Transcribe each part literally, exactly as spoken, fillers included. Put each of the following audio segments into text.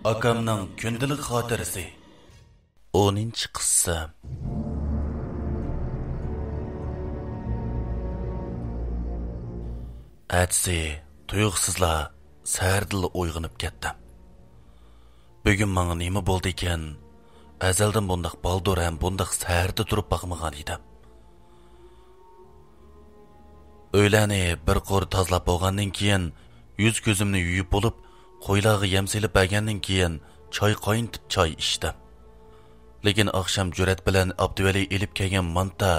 ئاكامنىڭ كۈندىلىك خاتىرىسى. ئونىنچى قىسسا. ئەتىسى تۇيۇقسىزلا سەھەردىلا ئويغىنىپ كەتتىم. بۈگۈن ماڭا نېمە بولدىكىن؟ ئەزەلدىن بۇنداق بالدۇر ھەم بۇنداق سەھەردە تۇرۇپ باقمىغان ئىدىم. ئۆيلەرنى بىر قۇر تازىلاپ بولغاندىن كېيىن، يۈز-كۆزۈمنى يۇيۇپ بولۇپ، قويلارغا يەم سېلىپ بەرگەندىن كېيىن، چاي قاينىتىپ چاي ئىچتىم. لېكىن ئاخشام جۈرئەت بىلەن ئابدۇۋەلى ئېلىپ كەلگەن مانتا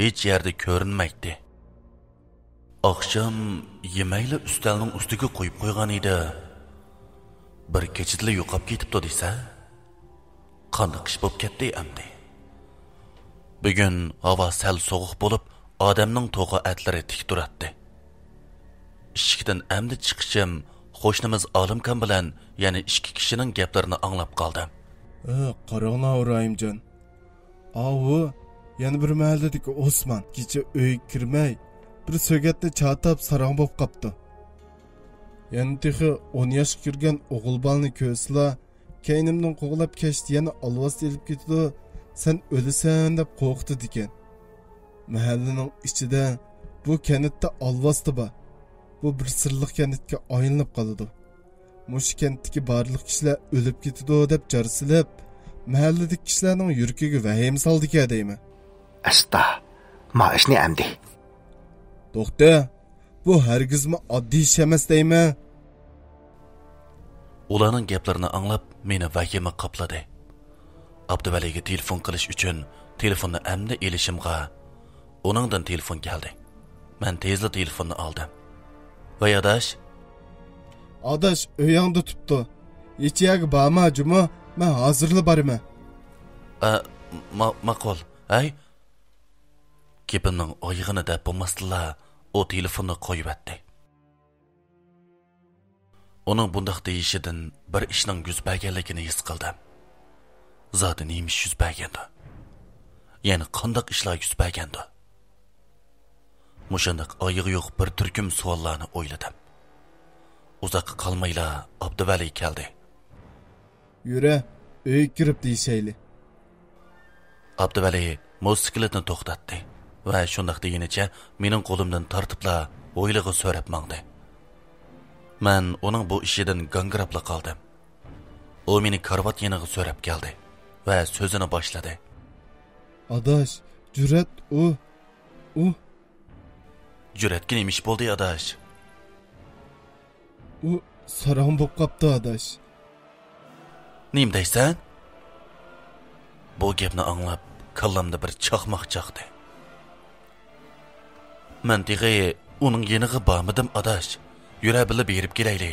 ھېچ يەردە كۆرۈنمەيتتى. ئاخشام يېمەيلا ئۈستەلنىڭ ئۈستىگە قويۇپ قويغان ئىدى. بىر كېچىدىلا يوقاپ كېتىپتۇ دېسە، قانداق ئىش بولۇپ كەتتى ئەمدى؟ بۈگۈن ھاۋا سەل سوغۇق بولۇپ، ئادەمنىڭ توخۇ ئەتلىرى تىك تۇراتتى. ئىشىكتىن ئەمدى چىقىشىم، قوشنىمىز ئالىمكان بىلەن يەنە ئىككى كىشىنىڭ گەپلىرىنى ئاڭلاپ قالدىم. ھە، قاراڭلار ئىبراھىمجان. ئاۋۇ يەنە بىر مەھەللىدىكى ئوسمان كېچە ئۆيگە كىرمەي، بىر سۆگەتنى چاتاپ ساراڭ بولۇپ قاپتۇ. يەنە تېخى ئون ياشقا كىرگەن ئوغۇل بالىنى كۆرسىلا، كەينىمدىن قوغلاپ كەچتە يەنە ئالۋاستى ئېلىپ كېتىدۇ، سەن ئۆلىسەن دەپ قورقۇتىدىكەن. مەھەللىنىڭ ئىچىدە بۇ كەنتتە ئالۋاستى بار. بۇ بىر سىرلىق كەنتكە ئايلىنىپ قالىدۇ. مۇشۇ كەنتتىكى بارلىق كىشىلەر ئۆلۈپ كېتىدۇ دەپ جار سېلىپ، مەھەللىدىكى كىشىلەرنىڭ يۈرىكىگە ۋەھىمە سالىدىكەن دەيمەن. ئەستا، ما ئىشنى ئەمدى. توختە، بۇ ھەرگىزمۇ ئاددىي ئىش ئەمەس دەيمەن. ئۇلارنىڭ گەپلىرىنى ئاڭلاپ، مېنى ۋەھىمە قاپلىدى. ئابدۇۋەلىگە تېلېفون قىلىش ئۈچۈن تېلېفوننى ئەمدى ئېلىشىمغا، ئۇنىڭدىن تېلېفون كەلدى. مەن تېزلا تېلېفوننى ئالدىم. ۋەي ئاداش. ئاداش، ئۆيۈڭدە تۇپتۇ. ھېچ يەرگە بارما جۇمۇ، مەن ھازىرلا بارىمەن. ئە، ما-، ماقۇل. ھەي. گېپىمنىڭ ئايىغىنى دەپ بولماستىنلا، ئۇ تېلېفوننى قويۇۋەتتى. ئۇنىڭ بۇنداق دېيىشىدىن بىر ئىشنىڭ يۈز بەرگەنلىكىنى ھېس قىلدىم. زادى نېمە ئىش يۈز بەرگەندۇ؟ يەنە قانداق ئىشلار يۈز بەرگەندۇ؟ مۇشۇنداق ئايىغى يوق بىر تۈركۈم سوئاللارنى ئويلىدىم. ئۇزاققا قالمايلا ئابدۇۋەلى كەلدى. يۈرە، ئۆيگە كىرىپ دېيىشەيلى. ئابدۇۋەلى موتوسىكلىتنى توختاتتى ۋە شۇنداق دېگىنىچە مېنىڭ قولۇمدىن تارتىپلا ھويلىغا سۆرەپ ماڭدى. مەن ئۇنىڭ بۇ ئىشىدىن گاڭگىراپلا قالدىم. ئۇ مېنى كارىۋات يېنىغا سۆرەپ كەلدى ۋە سۆزىنى باشلىدى. ئاداش، جۈرئەت ئۇ، ئۇ. جۈرئەتكە نېمە ئىش بولدى، ئاداش؟ ئۇ ساراڭ بولۇپ قاپتۇ، ئاداش. نېمە دەيسەن؟ بۇ گەپنى ئاڭلاپ، كاللامدا بىر چاقماق چاقتى. مەن تېخى ئۇنىڭ يېنىغا بارمىدىم، ئاداش. يۈرە، بىللە بېرىپ كېلەيلى.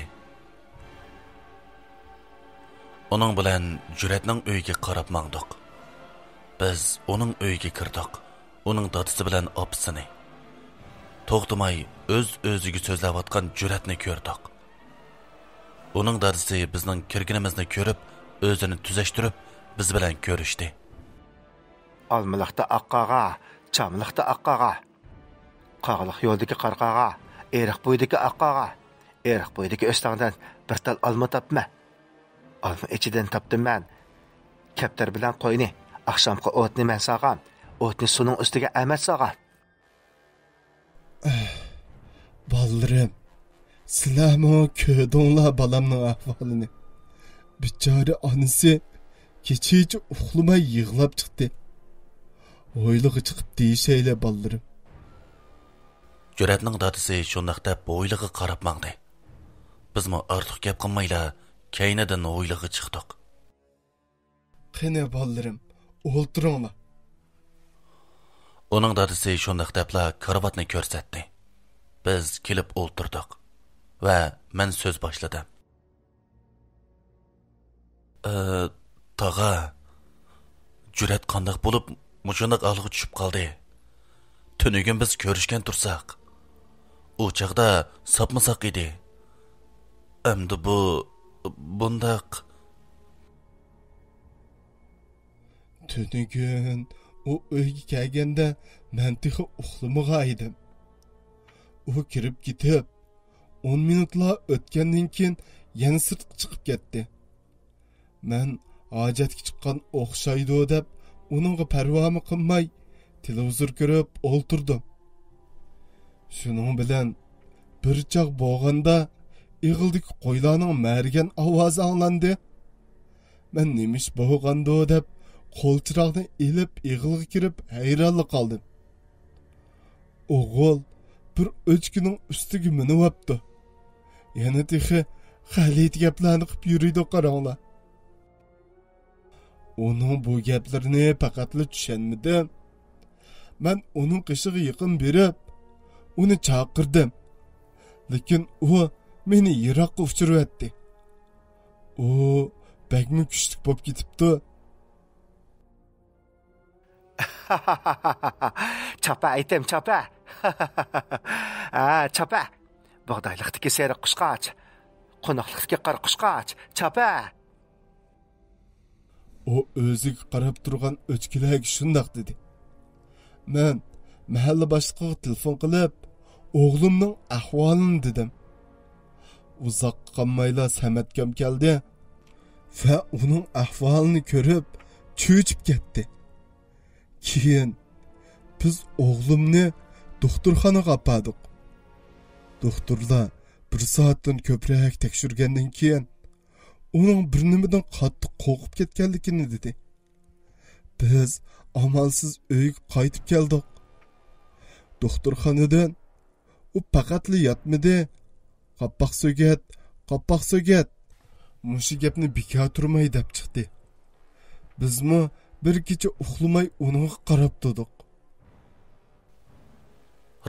ئۇنىڭ بىلەن جۈرئەتنىڭ ئۆيىگە قاراپ ماڭدۇق. بىز ئۇنىڭ ئۆيىگە كىردۇق. ئۇنىڭ دادىسى بىلەن ئاپىسىنى، توختىماي ئۆز-ئۆزىگە سۆزلەۋاتقان جۈرئەتنى كۆردۇق. ئۇنىڭ دادىسى بىزنىڭ كىرگىنىمىزنى كۆرۈپ، ئۆزىنى تۈزەشتۈرۈپ، بىز بىلەن كۆرۈشتى. ئالمىلىقتا ئاق قاغا، چاملىقتا ئاق قاغا، قاغىلىق يولدىكى قارا قاغا، ئېرىق بويىدىكى ئاق قاغا، ئېرىق بويىدىكى ئۆستەڭدىن بىر تال ئالما تاپما. ئالما ئىچىدىن تاپتىم مەن. كەپتەر بىلەن قوينى، ئاخشامقى ئوتنى مەن سالغان. ئوتنى سۇنىڭ ئۈستىگە ئەمەت سالغان. بالىلىرىم، سىلەرمۇ كۆردۈڭلار بالامنىڭ ئەھۋالىنى. بىچارە ئانىسى كېچىچە ئۇخلىماي يىغلاپ چىقتى. ھويلىغا چىقىپ دېيىشەيلى، بالىلىرىم. جۈرئەتنىڭ دادىسى شۇنداق دەپ ھويلىغا قاراپ ماڭدى. بىزمۇ ئارتۇق گەپ قىلمايلا كەينىدىن ھويلىغا چىقتۇق. قېنى، بالىلىرىم، ئولتۇرۇڭلار. ئۇنىڭ دادىسى شۇنداق دەپلا كارىۋاتنى كۆرسەتتى. بىز كېلىپ ئولتۇردۇق ۋە مەن سۆز باشلىدىم. ئى، تاغا، جۈرئەت قانداق بولۇپ مۇشۇنداق ھالغا چۈشۈپ قالدى؟ تۈنۈگۈن بىز كۆرۈشكەن تۇرساق، ئۇ چاغدا ساپمۇ ساق ئىدى. ئەمدى بۇ، بۇنداق. تۈنۈگۈن ئۇ ئۆيگە كەلگەندە مەن تېخى ئۇخلىمىغان ئىدىم. ئۇ كىرىپ كېتىپ، ئون مىنۇتلا ئۆتكەندىن كېيىن يەنە سىرتقا چىقىپ كەتتى. مەن ھاجەتكە چىققان ئوخشايدۇ دەپ، ئۇنىڭغا پەرۋامۇ قىلماي، تېلېۋىزور كۆرۈپ ئولتۇردۇم. شۇنىڭ بىلەن بىر چاغ بولغاندا، ئېغىلدىكى قويلارنىڭ مەرگەن ئاۋازى ئاڭلاندى. مەن نېمە ئىش بولغاندۇ دەپ، قول چىراغنى ئېلىپ، ئېغىلغا كىرىپ، ھەيرانلا قالدىم. ئوغۇل بىر ئۆچكىنىڭ ئۈستىگە مىنىۋاپتۇ. يەنە تېخى غەلىتە گەپلەرنى قىلىپ يۈرىدۇ، قاراڭلار. ئۇنىڭ بۇ گەپلىرىنى پەقەتلا چۈشەنمىدىم. مەن ئۇنىڭ قېشىغا يېقىن بېرىپ، ئۇنى چاقىردىم. لېكىن ئۇ مېنى يىراققا ئۇچۇرۇۋەتتى. ئۇ بەكمۇ كۈچلۈك بولۇپ كېتىپتۇ. چاپە ئېيتىم، چاپە. ھە، چاپە. بۇغدايلىقتىكى سېرىق قۇشقاچ، قوناقلىقتىكى قارا قۇشقاچ، چاپە. ئۇ ئۆزىگە قاراپ تۇرغان ئۆچكىلەرگە شۇنداق دېدى. مەن مەھەللە باشلىقىغا تېلېفون قىلىپ، ئوغلۇمنىڭ ئەھۋالىنى دېدىم. ئۇزاققا قالمايلا سەمەتكام كەلدى ۋە ئۇنىڭ ئەھۋالىنى كۆرۈپ، چۆچۈپ كەتتى. كېيىن بىز ئوغلۇمنى دوختۇرخانىغا ئاپاردۇق. دوختۇرلار بىر سائەتتىن كۆپرەك تەكشۈرگەندىن كېيىن، ئۇنىڭ بىر نېمىدىن قاتتىق قورقۇپ كەتكەنلىكىنى دېدى. بىز ئامالسىز ئۆيگە قايتىپ كەلدۇق. دوختۇرخانىدىن ئۇ پەقەتلا ياتمىدى، «قاپاق سۆگەت، قاپاق سۆگەت!» مۇشۇ گەپنى بىكار تۇرماي دەپ چىقتى. بىزمۇ بىر كېچە ئۇخلىماي ئۇنىڭغا قاراپ تۇردۇق.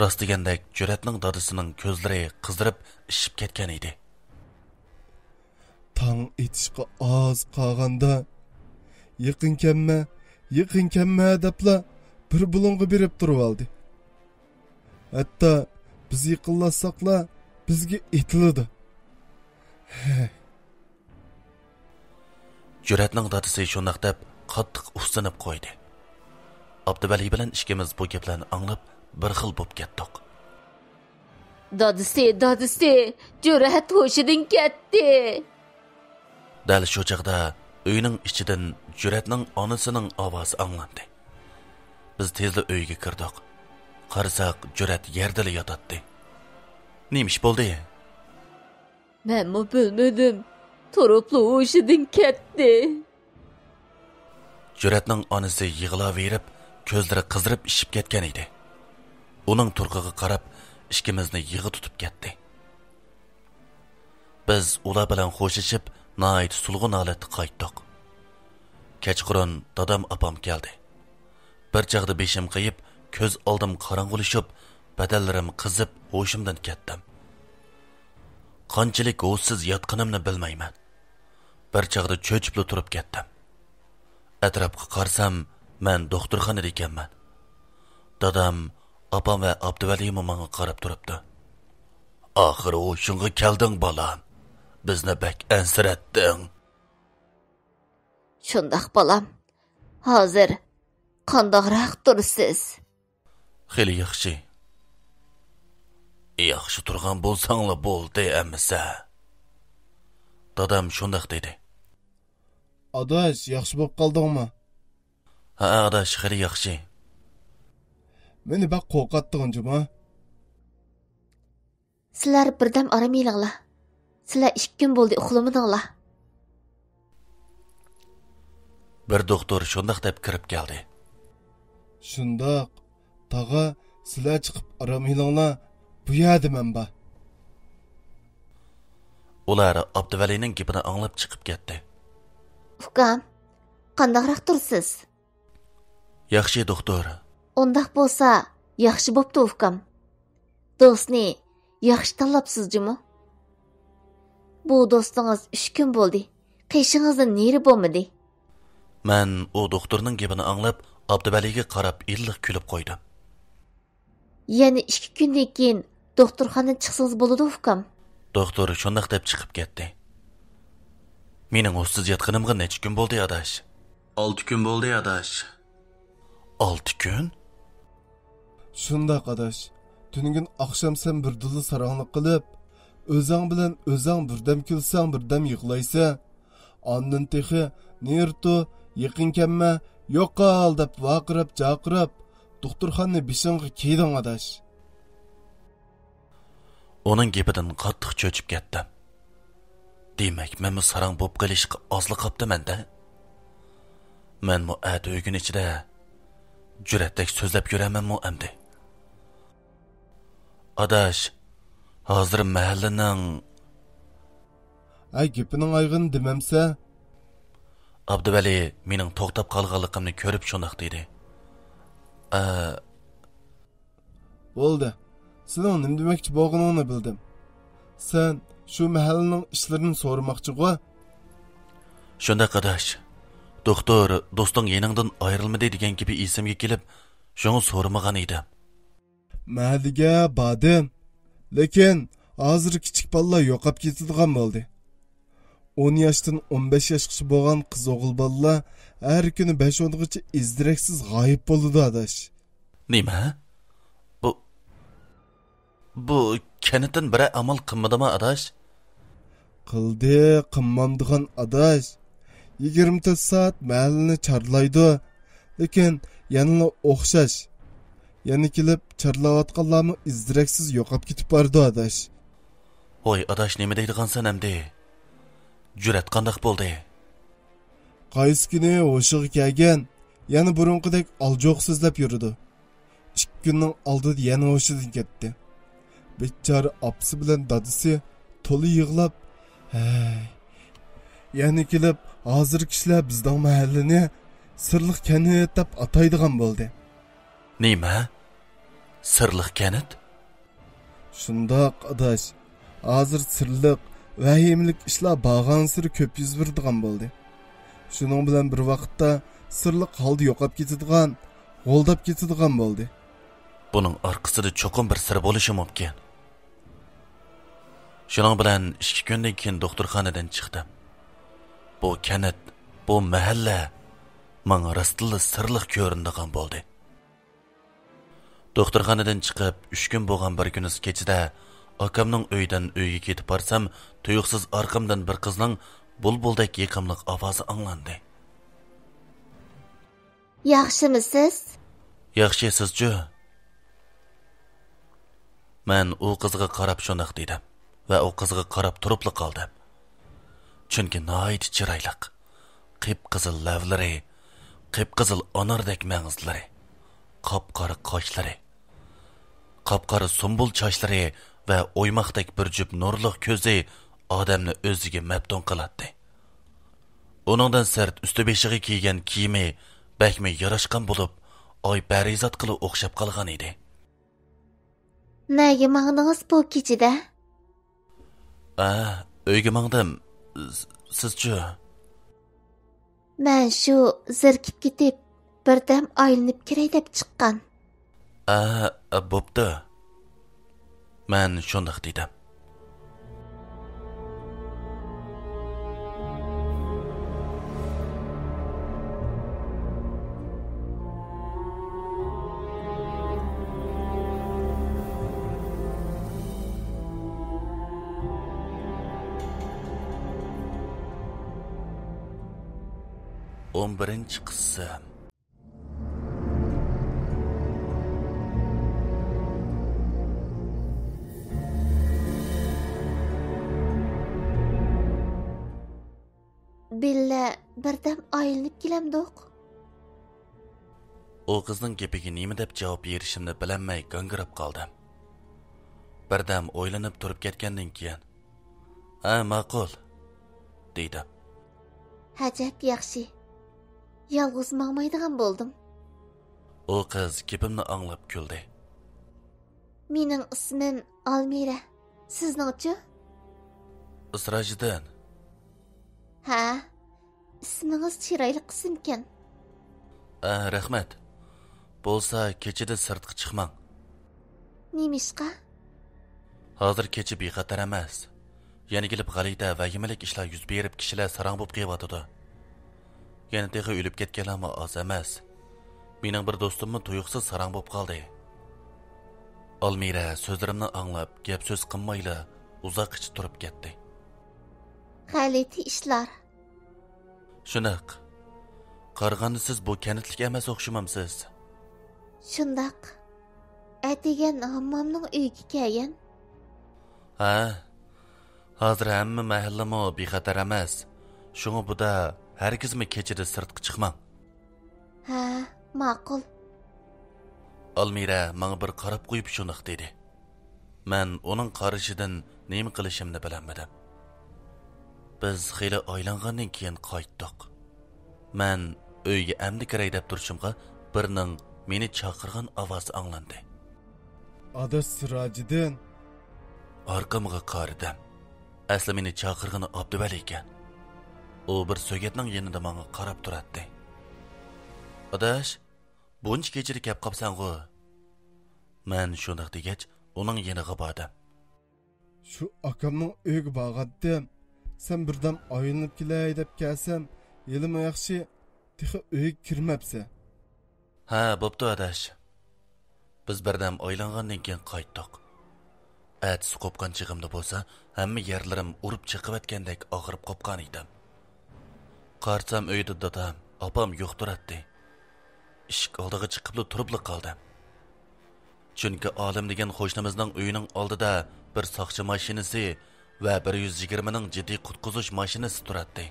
راست دېگەندەك، جۈرئەتنىڭ دادىسىنىڭ كۆزلىرى قىزىرىپ ئىششىپ كەتكەن ئىدى. تاڭ ئېتىشقا ئاز قالغاندا، «يېقىن كەلمە، يېقىن كەلمە» دەپلا بىر بۇلۇڭغا بېرىپ تۇرۇۋالدى. ھەتتا بىز يېقىنلاشساقلا بىزگە ئېتىلىدۇ. ھەي. جۈرئەتنىڭ دادىسى شۇنداق دەپ قاتتىق ئۇھسىنىپ قويدى. ئابدۇۋەلى بىلەن ئىككىمىز بۇ گەپلەرنى ئاڭلاپ بىر خىل بوپ كەتتۇق. دادىسى، دادىسى، جۈرئەت ھوشىدىن كەتتى. دەل شۇ چاغدا ئۆينىڭ ئىچىدىن جۈرئەتنىڭ ئانىسىنىڭ ئاۋازى ئاڭلاندى. بىز تېزلا ئۆيگە كىردۇق. قارىساق، جۈرئەت يەردىلا ياتاتتى. نېمە ئىش بولدى؟ مەنمۇ بىلمىدىم. تۇرۇپلا ھوشىدىن كەتتى. جۈرئەتنىڭ ئانىسى يىغلاۋېرىپ، كۆزلىرى قىزىرىپ ئىششىپ كەتكەن ئىدى. ئۇنىڭ تۇرقىغا قاراپ، ئىككىمىزنى يىغا تۇتۇپ كەتتى. بىز ئۇلار بىلەن خوشلىشىپ، ناھايىتى سولغۇن ھالەتتە قايتتۇق. كەچقۇرۇن دادام، ئاپام كەلدى. بىر چاغدا بېشىم قېيىپ، كۆز ئالدىم قاراڭغۇلىشىپ، بەدەنلىرىم قىزىپ، ھوشۇمدىن كەتتىم. قانچىلىك ھوشسىز ياتقىنىمنى بىلمەيمەن. بىر چاغدا چۆچۈپلا تۇرۇپ كەتتىم. ئەتراپقا قارىسام، مەن دوختۇرخانىدا ئىكەنمەن. دادام، ئاپام ۋە ئابدۇۋەلىمۇ ماڭا قاراپ تۇرۇپتۇ. «ئاخىرى ھوشۇڭغا كەلدىڭ، بالام. بىزنى بەك ئەنسىرەتتىڭ.» شۇنداق، بالام. ھازىر قانداقراق تۇرىسىز؟ خېلى ياخشى. ياخشى تۇرغان بولساڭلا بولدى ئەمىسە. دادام شۇنداق دېدى. ئاداش، ياخشى بولۇپ قالدىڭمۇ؟ ھە، ئاداش، خېلى ياخشى. مېنى بەك قورقۇتتۇڭ جۇمۇ. سىلەر بىردەم ئارام ئېلىڭلار. سىلەر ئىككى كۈن بولدى ئۇخلىمىدىڭلار. بىر دوختۇر شۇنداق دەپ كىرىپ كەلدى. شۇنداق، تاغا، سىلەر چىقىپ ئارام ئېلىڭلار، بۇ يەردە مەن بار. ئۇلار ئابدۇۋەلىنىڭ گېپىنى ئاڭلاپ چىقىپ كەتتى. ئۇكام، قانداقراق تۇرىسىز؟ ياخشى، دوختۇر. ئۇنداق بولسا، ياخشى بوپتۇ، ئۇكام. دوستنى ياخشى تاللاپسىز جۇمۇ. بۇ دوستىڭىز ئۈچ كۈن بولدى، قېشىڭىزدىن نېرى بولمىدى. مەن ئۇ دوختۇرنىڭ گېپىنى ئاڭلاپ، ئابدۇۋەلىگە قاراپ ئىللىق كۈلۈپ قويدۇم. يەنە ئىككى كۈندىن كېيىن دوختۇرخانىدىن چىقسىڭىز بولىدۇ، ئۇكام. دوختۇر شۇنداق دەپ چىقىپ كەتتى. مېنىڭ ھوشسىز ياتقىنىمغا نەچچە كۈن بولدى، ئاداش؟ ئالتە كۈن بولدى، ئاداش. ئالتە كۈن؟ شۇنداق، ئاداش. تۈنۈگۈن ئاخشام سەن بىردىنلا ساراڭلىق قىلىپ، ئۆزەڭ بىلەن ئۆزەڭ بىردەم كۈلسەڭ، بىردەم يىغلايسەن. ئاندىن تېخى نېرتو، يېقىن كەلمە، يوقال دەپ ۋارقىراپ-جارقىراپ، دوختۇرخانىنى بېشىڭغا كىيدىڭ، ئاداش. ئۇنىڭ گېپىدىن قاتتىق چۆچۈپ كەتتىم. دېمەك، مەنمۇ ساراڭ بوپ قېلىشقا ئازلا قاپتىمەن-دە. مەنمۇ ئەتە ئۆگۈن ئىچىدە جۈرئەتتەك سۆزلەپ يۈرەمەنمۇ ئەمدى؟ ئاداش، ھازىر مەھەللىنىڭ ھە، گېپىنىڭ ئايىغىنى دېمەمسە؟ ئابدۇۋەلى مېنىڭ توختاپ قالغانلىقىمنى كۆرۈپ شۇنداق دېدى. ئە، بولدى. سېنىڭ نېمە دېمەكچى بولغىنىڭنى بىلدىم. سەن شۇ مەھەللىنىڭ ئىشلىرىنى سورىماقچىغۇ؟ شۇنداق، ئاداش. دوختۇر، دوستۇڭ يېنىڭدىن ئايرىلمىدى دېگەن گېپى ئېسىمگە كېلىپ، شۇڭا سورىمىغان ئىدىم. مەھەللىگە باردىم. لېكىن ھازىر كىچىك بالىلار يوقاپ كېتىدىغان بولدى. ئون ياشتىن ئون بەش ياشقىچە بولغان قىز ئوغۇل بالىلار ھەر كۈنى بەش ئونغىچە ئىز-دېرەكسىز غايىب بولىدۇ، ئاداش. نېمە؟ بۇ، بۇ كەنتتىن بىرەر ئامال قىلمىدىما، ئاداش؟ قىلدى، قىلمامدىغان، ئاداش. يىگىرمە تۆت سائەت مەھەللىنى چارلايدۇ. لېكىن يەنىلا ئوخشاش. يەنە كېلىپ چارلاۋاتقانلارمۇ ئىز-دېرەكسىز يوقاپ كېتىپ بارىدۇ، ئاداش. ھوي، ئاداش، نېمە دەيدىغانسەن ئەمدى؟ جۈرئەت قانداق بولدى؟ قايسى كۈنى ھوشىغا كەلگەن، يەنە بۇرۇنقىدەك ئالجوق سۆزلەپ يۈرىدۇ. ئىككى كۈننىڭ ئالدىدا يەنە ھوشىدىن كەتتى. بىچارە ئاپىسى بىلەن دادىسى تولا يىغلاپ، ھەي. يەنە كېلىپ، ھازىر كىشىلەر بىزنىڭ مەھەللىنى سىرلىق كەنت دەپ ئاتايدىغان بولدى. نېمە؟ سىرلىق كەنت؟ شۇنداق، ئاداش. ھازىر سىرلىق، ۋەھىمىلىك ئىشلار بارغانسېرى كۆپ يۈز بېرىدىغان بولدى. شۇنىڭ بىلەن بىر ۋاقىتتا سىرلىق ھالدا يوقاپ كېتىدىغان، غولداپ كېتىدىغان بولدى. بۇنىڭ ئارقىسىدا چوقۇم بىر سىر بولۇشى مۇمكىن. شۇنىڭ بىلەن ئىككى كۈندىن كېيىن دوختۇرخانىدىن چىقتىم. بۇ كەنت، بۇ مەھەللە ماڭا راستتىنلا سىرلىق كۆرۈنىدىغان بولدى. دوختۇرخانىدىن چىقىپ، ئۈچ كۈن بولغان بىر كۈنى كېچىدە ئاكامنىڭ ئۆيىدىن ئۆيگە كېتىپ بارسام، تۇيۇقسىز ئارقامدىن بىر قىزنىڭ بۇلبۇلدەك يېقىملىق ئاۋازى ئاڭلاندى. ياخشىمۇسىز؟ ياخشى، سىزچۇ؟ مەن ئۇ قىزغا قاراپ شۇنداق دېدىم ۋە ئۇ قىزغا قاراپ تۇرۇپلا قالدىم. چۈنكى ناھايىتى چىرايلىق، قىپقىزىل لەۋلىرى، قىپقىزىل ئاناردەك مەڭزىلىرى، قاپقارا قاشلىرى، قاپقارا سۇمبۇل چاچلىرى ۋە ئويماقتەك بىر جۈپ نۇرلۇق كۆزى ئادەمنى ئۆزىگە مەپتۇن قىلاتتى. ئۇنىڭدىن سىرت، ئۈستى بېشىغا كىيگەن كىيىمى بەكمۇ ياراشقان بولۇپ، ئاي پەرىزاتقىلا ئوخشاپ قالغان ئىدى. نەگە ماڭدىڭىز بۇ كېچىدە؟ ئە، ئۆيگە ماڭدىم. س-، سىزچۇ؟ مەن شۇ زېرىكىپ كېتىپ، بىردەم ئايلىنىپ كىرەي دەپ چىققان. ئە، بوپتۇ. مەن شۇنداق دېدىم. ئون بىرىنچى قىسىم. بىللە بىردەم ئايلىنىپ كېلەمدۇق؟ ئۇ قىزنىڭ گېپىگە نېمە دەپ جاۋاب بېرىشىمنى بىلەلمەي گاڭگىراپ قالدىم. بىردەم ئويلىنىپ تۇرۇپ كەتكەندىن كېيىن، ھە، ماقۇل، دېدىم. ئەجەب ياخشى. يالغۇز ماڭمايدىغان بولدۇم. ئۇ قىز گېپىمنى ئاڭلاپ كۈلدى. مېنىڭ ئىسمىم ئالمىرە. سىزنىڭچۇ؟ ئىسراجىدىن. ھە، ئىسمىڭىز چىرايلىق ئىسىمكەن. ئە، رەھمەت. بولسا كېچىدە سىرتقا چىقماڭ. نېمىشقا؟ ھازىر كېچە بىخەتەر ئەمەس. يەنە كېلىپ غەلىتە، ۋەھىمىلىك ئىشلار يۈز بېرىپ، كىشىلەر ساراڭ بولۇپ قېلىۋاتىدۇ. يەنە تېخى ئۆلۈپ كەتكەنلەرمۇ ئاز ئەمەس. مېنىڭ بىر دوستۇممۇ تۇيۇقسىز ساراڭ بولۇپ قالدى. ئالمىرە سۆزلىرىمنى ئاڭلاپ، گەپ-سۆز قىلمايلا ئۇزاققىچە تۇرۇپ كەتتى. غەلىتە ئىشلار. شۇنداق. قارىغاندا سىز بۇ كەنتلىك ئەمەس ئوخشىمامسىز؟ شۇنداق. ئەتىگەن ھاممامنىڭ ئۆيىگە كەلگەن. ھە، ھازىر ھەممە مەھەللىمۇ بىخەتەر ئەمەس. شۇڭا بۇدا ھەرگىزمۇ كېچىدە سىرتقا چىقماڭ. ھە، ماقۇل. ئالمىرە ماڭا بىر قاراپ قويۇپ شۇنداق دېدى. مەن ئۇنىڭ قارىشىدىن نېمە قىلىشىمنى بىلەلمىدىم. بىز خېلى ئايلانغاندىن كېيىن قايتتۇق. مەن ئۆيگە ئەمدى كىرەي دەپ تۇرۇشۇمغا بىرنىڭ مېنى چاقىرغان ئاۋازى ئاڭلاندى. ئاداش سىراجىدىن. ئارقامغا قارىدىم. ئەسلى مېنى چاقىرغىنى ئابدۇۋەلى ئىكەن. ئۇ بىر سۆگەتنىڭ يېنىدا ماڭا قاراپ تۇراتتى. ئاداش، بۇنچە كېچىدە كەپ قاپسەنغۇ؟ مەن شۇنداق دېگەچ، ئۇنىڭ يېنىغا باردىم. شۇ ئاكامنىڭ ئۆيىگە بارغانتىم. سەن بىردەم ئايلىنىپ كېلەي دەپ كەلسەم، ھېلىمۇ ياخشى، تېخى ئۆيگە كىرمەپسەن. ھە، بوپتۇ ئاداش. بىز بىردەم ئايلانغاندىن كېيىن قايتتۇق. ئەتىسى قوپقان چېغىمدا بولسا، ھەممە يەرلىرىم ئۇرۇپ چېقىۋەتكەندەك ئاغرىپ قوپقان ئىدىم. قارىسام، ئۆيدە دادام، ئاپام يوق تۇراتتى. ئىشىك ئالدىغا چىقىپلا تۇرۇپلا قالدىم. چۈنكى ئالىم دېگەن قوشنىمىزنىڭ ئۆيىنىڭ ئالدىدا بىر ساقچى ماشىنىسى ۋە بىر يۈز يىگىرمىنىڭ جىددىي قۇتقۇزۇش ماشىنىسى تۇراتتى.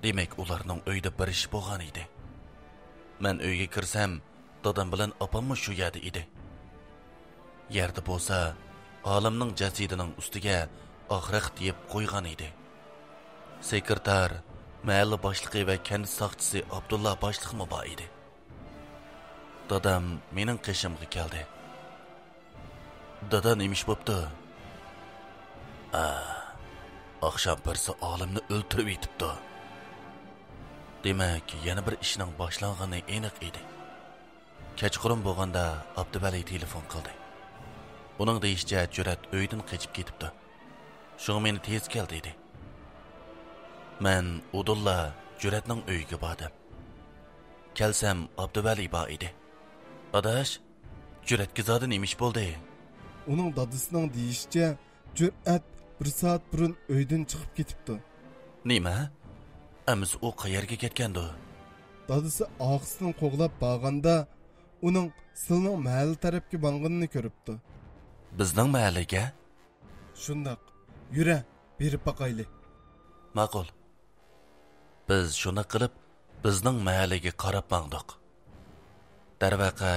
دېمەك، ئۇلارنىڭ ئۆيىدە بىر ئىش بولغان ئىدى. مەن ئۆيگە كىرسەم، دادام بىلەن ئاپاممۇ شۇ يەردە ئىدى. يەردە بولسا، ئالىمنىڭ جەسىتىنىڭ ئۈستىگە ئاق رەخت يېپىپ قويغان ئىدى. سېكرېتار، مەھەللە باشلىقى ۋە كەنت ساقچىسى ئابدۇللا باشلىقمۇ بار ئىدى. دادام مېنىڭ قېشىمغا كەلدى. دادا، نېمە ئىش بوپتۇ؟ ئا، ئاخشام بىرسى ئالىمنى ئۆلتۈرۈپ يېتىپتۇ. دېمەك، يەنە بىر ئىشنىڭ باشلانغىنى ئېنىق ئىدى. كەچقۇرۇن بولغاندا ئابدۇۋەلى تېلېفون قىلدى. ئۇنىڭ دېيىشىچە، جۈرئەت ئۆيدىن قېچىپ كېتىپتۇ. شۇڭا مېنى تېز كەل دېدى. مەن ئۇدۇللا جۈرئەتنىڭ ئۆيىگە باردىم. كەلسەم، ئابدۇۋەلى بار ئىدى. ئاداش، جۈرئەتكە زادى نېمە ئىش بولدى؟ ئۇنىڭ دادىسىنىڭ دېيىشىچە، جۈرئەت بىر سائەت بۇرۇن ئۆيدىن چىقىپ كېتىپتۇ. نېمە؟ ئەمىسە ئۇ قەيەرگە كەتكەندۇ؟ دادىسى ئاغىسىنى قوغلاپ بارغاندا، ئۇنىڭ سىلىنىڭ مەھەللە تەرەپكە ماڭغىنىنى كۆرۈپتۇ. بىزنىڭ مەھەللىگە؟ شۇنداق. يۈرە، بېرىپ باقايلى. ماقۇل. بىز شۇنداق قىلىپ، بىزنىڭ مەھەللىگە قاراپ ماڭدۇق. دەرۋەقە،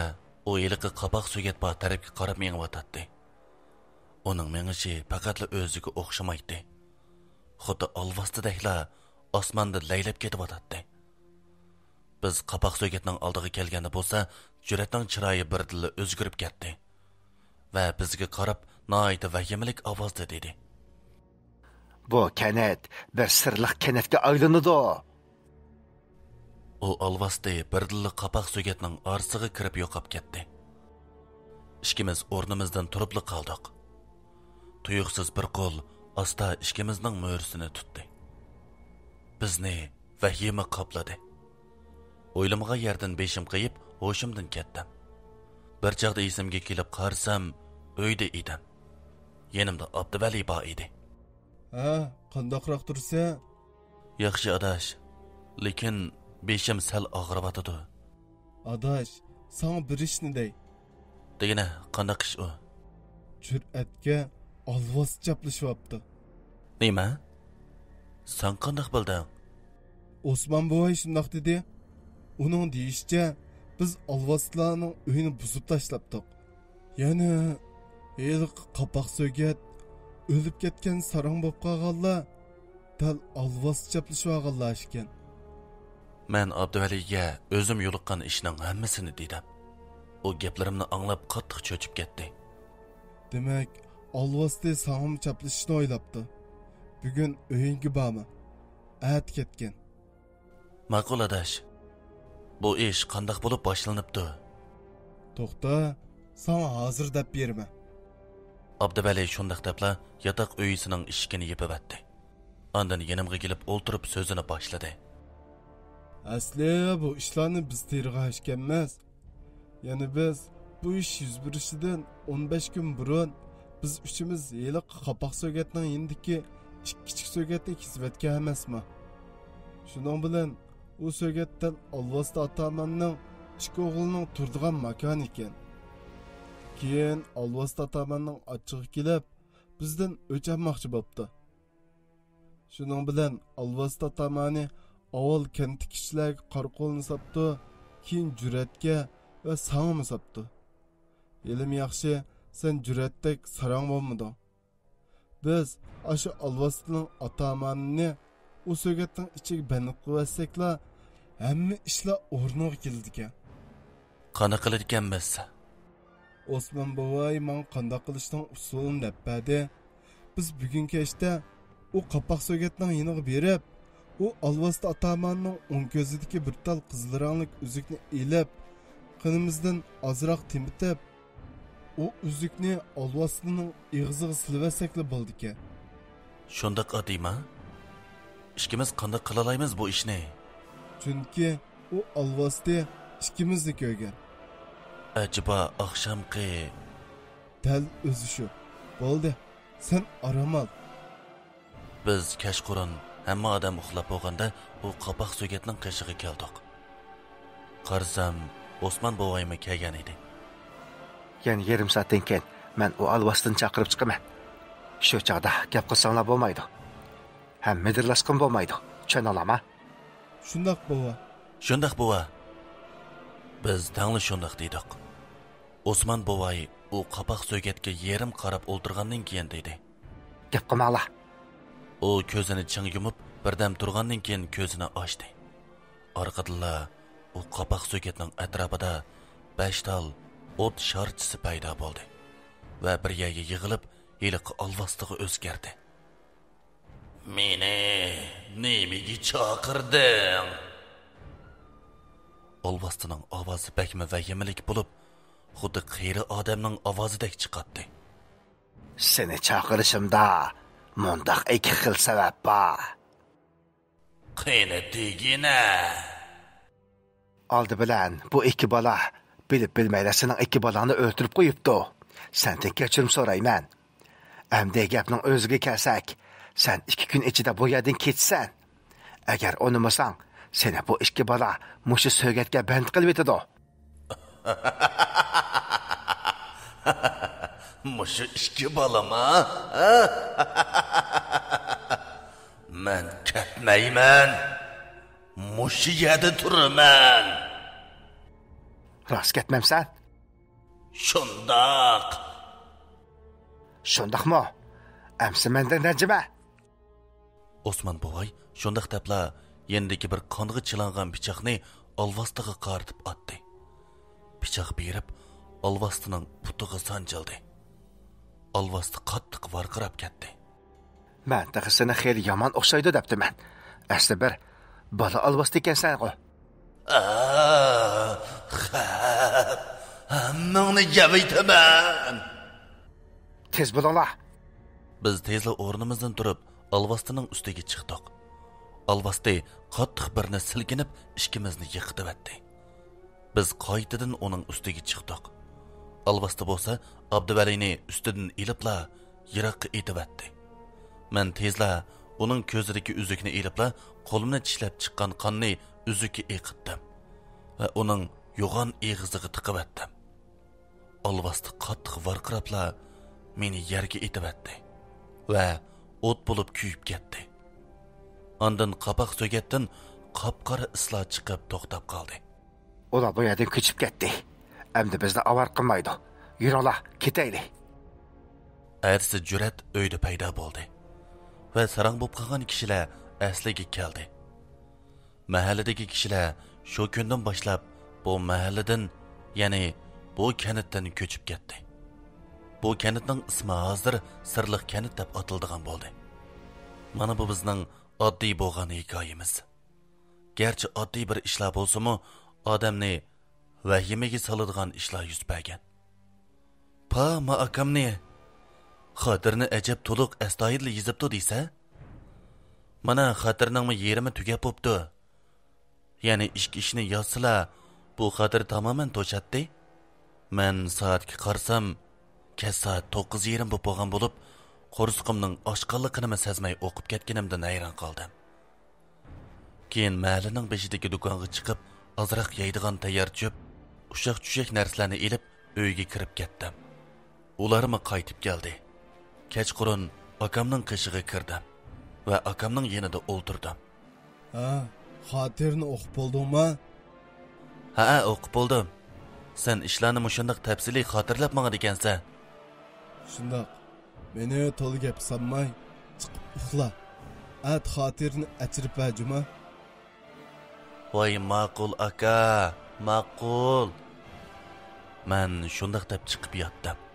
ئۇ ھېلىقى قاپاق سۆگەت بار تەرەپكە قاراپ مېڭىۋاتاتتى. ئۇنىڭ مېڭىشى پەقەتلا ئۆزىگە ئوخشىمايتتى. خۇددى ئالۋاستىدەكلا ئاسماندا لەيلەپ كېتىۋاتاتتى. بىز قاپاق سۆگەتنىڭ ئالدىغا كەلگەندە بولسا، جۈرئەتنىڭ چىرايى بىردىنلا ئۆزگىرىپ كەتتى ۋە بىزگە قاراپ ناھايىتى ۋەھىمىلىك ئاۋازدا دېدى. بۇ كەنت بىر سىرلىق كەنتكە ئايلىنىدۇ. ئۇ ئالۋاستى بىردىنلا قاپاق سۆگەتنىڭ ئارىسىغا كىرىپ يوقاپ كەتتى. ئىككىمىز ئورنىمىزدىن تۇرۇپلا قالدۇق. تۇيۇقسىز بىر قول ئاستا ئىككىمىزنىڭ مۈرىسىنى تۇتتى. بىزنى ۋەھىمە قاپلىدى. ئويلىمىغان يەردىن بېشىم قېيىپ، ھوشۇمدىن كەتتىم. بىر چاغدا ئېسىمگە كېلىپ قارىسام، ئۆيدە ئىدىم. يېنىمدا ئابدۇۋەلى بار ئىدى. ھە، قانداقراق تۇرسەن؟ ياخشى، ئاداش. لېكىن بېشىم سەل ئاغرىۋاتىدۇ. ئاداش، ساڭا بىر ئىشنى دەي. دېگىنە، قانداق ئىش ئۇ؟ جۈرئەتكە ئالۋاستى چاپلىشىۋاپتۇ. نېمە؟ سەن قانداق بىلدىڭ؟ ئوسمان بوۋاي شۇنداق دېدى. ئۇنىڭ دېيىشىچە، بىز ئالۋاستىلارنىڭ ئۆيىنى بۇزۇپ تاشلاپتۇق. يەنە ھېلىقى قاپاق سۆگەت، ئۆلۈپ كەتكەن ساراڭ بولۇپ قالغانلار دەل ئالۋاستى چاپلىشىۋالغانلار ئىكەن. مەن ئابدۇۋەلىگە ئۆزۈم يولۇققان ئىشنىڭ ھەممىسىنى دېدىم. ئۇ گەپلىرىمنى ئاڭلاپ قاتتىق چۆچۈپ كەتتى. دېمەك، ئالۋاستى ساڭىمۇ چاپلىشىشنى ئويلاپتۇ. بۈگۈن ئۆيۈڭگە بارما. ئەتە كەتكىن. ماقۇل، ئاداش. بۇ ئىش قانداق بولۇپ باشلىنىپتۇ؟ توختا، ساڭا ھازىر دەپ بېرىمەن. ئابدۇۋەلى شۇنداق دەپلا ياتاق ئۆيىسىنىڭ ئىشىكىنى يېپىۋەتتى. ئاندىن يېنىمغا كېلىپ ئولتۇرۇپ سۆزىنى باشلىدى. ئەسلى بۇ ئىشلارنى بىز تېرىغان ئىكەنمىز. يەنى بىز بۇ ئىش يۈز بېرىشىدىن ئون بەش كۈن بۇرۇن بىز ئۈچىمىز ھېلىقى قاپاق سۆگەتنىڭ يېنىدىكى ئىككى كىچىك سۆگەتنى كېزىۋەتكەن ئەمەسما؟ شۇنىڭ بىلەن ئۇ سۆگەتتىن ئالۋاستى ئاتاماننىڭ ئىككى ئوغلىنىڭ تۇرىدىغان ماكانى ئىكەن. كېيىن ئالۋاستى ئاتاماننىڭ ئاچچىقى كېلىپ، بىزدىن ئۆچ ئالماقچى بوپتۇ. شۇنىڭ بىلەن ئالۋاستى ئاتامانى ئاۋۋال كەنتتىكى كىشىلەرگە قارا قولنى ساپتۇ، كېيىن جۈرئەتكە ۋە ساڭىمۇ ساپتۇ. ھېلىمۇ ياخشى، سەن جۈرئەتتەك ساراڭ بولمىدىڭ. بىز ئاشۇ ئالۋاستىنىڭ ئاتامانىنى ئۇ سۆگەتنىڭ ئىچىگە بەند قىلىۋەتسەكلا، ھەممە ئىشلار ئورنىغا كېلىدىكەن. قانداق قىلىدىكەنمىز؟ ئوسمان بوۋاي ماڭا قانداق قىلىشنىڭ ئۇسۇلىنى دەپ بەردى. بىز بۈگۈن كەچتە ئۇ قاپاق سۆگەتنىڭ يېنىغا بېرىپ، ئۇ ئالۋاستى ئاتاماننىڭ ئوڭ كۆزىدىكى بىر تال قىزىل رەڭلىك ئۈزۈكنى ئېلىپ، قېنىمىزدىن ئازراق تېمىتىپ، ئۇ ئۈزۈكنى ئالۋاستىنىڭ ئېغىزىغا سېلىۋەتسەكلا بولىدىكەن. شۇنداق ئاددىيما؟ ئىككىمىز قانداق قىلالايمىز بۇ ئىشنى؟ چۈنكى ئۇ ئالۋاستى ئىككىمىزنى كۆرگەن. ئەجەبا ئاخشامقى؟ دەل ئۆزى شۇ. بولدى، سەن ئارام ئال. بىز كەچقۇرۇن ھەممە ئادەم ئۇخلاپ بولغاندا ئۇ قاپاق سۆگەتنىڭ قېشىغا كەلدۇق. قارىسام، ئوسمان بوۋايمۇ كەلگەن ئىدى. يەنە يېرىم سائەتتىن كېيىن مەن ئۇ ئالۋاستىنى چاقىرىپ چىقىمەن. شۇ چاغدا گەپ قىلساڭلار بولمايدۇ. ھەم مىدىرلاشقىمۇ بولمايدۇ. چۈشەندىڭلارمۇ؟ شۇنداق، بوۋا. شۇنداق، بوۋا. بىز تەڭلا شۇنداق دېدۇق. ئوسمان بوۋاي ئۇ قاپاق سۆگەتكە يېرىم قاراپ ئولتۇرغاندىن كېيىن دېدى. گەپ قىلماڭلار. ئۇ كۆزىنى چىڭ يۇمۇپ، بىردەم تۇرغاندىن كېيىن كۆزىنى ئاچتى. ئارقىدىنلا ئۇ قاپاق سۆگەتنىڭ ئەتراپىدا بەش تال ئوت شارچىسى پەيدا بولدى ۋە بىر يەرگە يىغىلىپ، ھېلىقى ئالۋاستىغا ئۆزگەردى. مېنى نېمىگە چاقىردىڭ؟ ئالۋاستىنىڭ ئاۋازى بەكمۇ ۋەھىمىلىك بولۇپ، خۇددى قېرى ئادەمنىڭ ئاۋازىدەك چىقاتتى. سېنى چاقىرىشىمدا مۇنداق ئىككى خىل سەۋەب بار. قېنى دېگىنە؟ ئالدى بىلەن بۇ ئىككى بالا بىلىپ بىلمەيلا سېنىڭ ئىككى بالاڭنى ئۆلتۈرۈپ قويۇپتۇ. سەندىن كەچۈرۈم سورايمەن. ئەمدى گەپنىڭ ئۆزىگە كەلسەك، سەن ئىككى كۈن ئىچىدە بۇ يەردىن كېتىسەن. ئەگەر ئۇنىمىساڭ، سېنى بۇ ئىككى بالا مۇشۇ سۆگەتكە بەند قىلىۋېتىدۇ. مۇشۇ ئىككى بالىما؟ مەن كەتمەيمەن. مۇشۇ يەردە تۇرىمەن. راست كەتمەمسەن؟ شۇنداق. شۇنداقمۇ؟ ئەمسە مەندىن رەنجىمە. ئوسمان بوۋاي شۇنداق دەپلا يېنىدىكى بىر قانغا چىلانغان پىچاقنى ئالۋاستىغا قارىتىپ ئاتتى. پىچاق بېرىپ، ئالۋاستىنىڭ پۇتىغا سانجىلدى. ئالۋاستى قاتتىق ۋارقىراپ كەتتى. مەن تېخى سېنى خېلى يامان ئوخشايدۇ دەپتىمەن. ئەسلى بىر بالا ئالۋاستى ئىكەنسەنغۇ. ئاھ، خەپ، ھەممىڭنى يەۋېتىمەن. تېز بولۇڭلار. بىز تېزلا ئورنىمىزدىن تۇرۇپ، ئالۋاستىنىڭ ئۈستىگە چىقتۇق. ئالۋاستى قاتتىق بىرنى سىلكىنىپ، ئىككىمىزنى يىقىتىۋەتتى. بىز قايتىدىن ئۇنىڭ ئۈستىگە چىقتۇق. ئالۋاستى بولسا ئابدۇۋەلىنى ئۈستىدىن ئېلىپلا يىراققا ئېتىۋەتتى. مەن تېزلا ئۇنىڭ كۆزىدىكى ئۈزۈكنى ئېلىپلا قولۇمنى چىشلەپ چىققان قاننى ئۈزۈككە ئېقىتتىم ۋە ئۇنىڭ يوغان ئېغىزىغا تىقىۋەتتىم. ئالۋاستى قاتتىق ۋارقىراپلا مېنى يەرگە ئېتىۋەتتى ۋە ئوت بولۇپ كۆيۈپ كەتتى. ئاندىن قاپاق سۆگەتتىن قاپقارا ئىسلار چىقىپ توختاپ قالدى. ئۇلار بۇ يەردىن كۆچۈپ كەتتى. ئەمدى بىزنى ئاۋارە قىلمايدۇ. يۈرۈڭلار، كېتەيلى. ئەتىسى جۈرئەت ئۆيدە پەيدا بولدى ۋە ساراڭ بولۇپ قالغان كىشىلەر ئەسلىگە كەلدى. مەھەللىدىكى كىشىلەر شۇ كۈندىن باشلاپ بۇ مەھەللىدىن، يەنى بۇ كەنتتىن كۆچۈپ كەتتى. بۇ كەنتنىڭ ئىسمى ھازىر سىرلىق كەنت دەپ ئاتىلىدىغان بولدى. مانا بۇ بىزنىڭ ئاددىي بولغان ھېكايىمىز. گەرچە ئاددىي بىر ئىشلار بولسىمۇ، ئادەمنى ۋەھىمىگە سالىدىغان ئىشلار يۈز بەرگەن. پا، ما ئاكامنى، خاتىرىنى ئەجەب تولۇق ئەستايىدىل يېزىپتۇ دېسە. مانا خاتىرىنىڭمۇ يېرىمى تۈگەپ بوپتۇ. يەنى ئىككى ئىشنى يازسىلا، بۇ خاتىرە تامامەن توشاتتى. مەن سائەتكە قارىسام، كەچ سائەت توققۇز يېرىم بوپ بولغان بولۇپ، قورسىقىمنىڭ ئاچقانلىقىنىمۇ سەزمەي ئوقۇپ كەتكىنىمدىن ھەيران قالدىم. كېيىن مەھەللىنىڭ بېشىدىكى دۇكانغا چىقىپ، ئازراق يەيدىغان تەييار چۆپ، ئۇششاق-چۈششەك نەرسىلەرنى ئېلىپ، ئۆيگە كىرىپ كەتتىم. ئۇلارمۇ قايتىپ كەلدى. كەچقۇرۇن ئاكامنىڭ قېشىغا كىردىم ۋە ئاكامنىڭ يېنىدا ئولتۇردۇم. ھە، خاتىرىنى ئوقۇپ بولدۇڭما؟ ھەئە، ئوقۇپ بولدۇم. سەن ئىشلارنى مۇشۇنداق تەپسىلىي خاتىرىلەپ ماڭىدىكەنسەن. شۇنداق. مېنى تولا گەپ سالماي، چىقىپ ئۇخلا. ئەتە خاتىرىنى ئەچىرىپ بەر، جۇما. ۋاي، ماقۇل ئاكا، ماقۇل. مەن شۇنداق دەپ چىقىپ ياتتىم.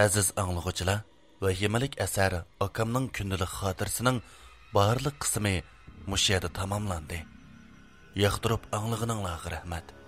ئەزىز ئاڭلىغۇچىلار، ۋەھىمىلىك ئەسەر ئاكامنىڭ كۈندىلىك خاتىرىسىنىڭ بارلىق قىسمى مۇشۇ يەردە تاماملاندى. ياقتۇرۇپ ئاڭلىغىنىڭلارغا رەھمەت.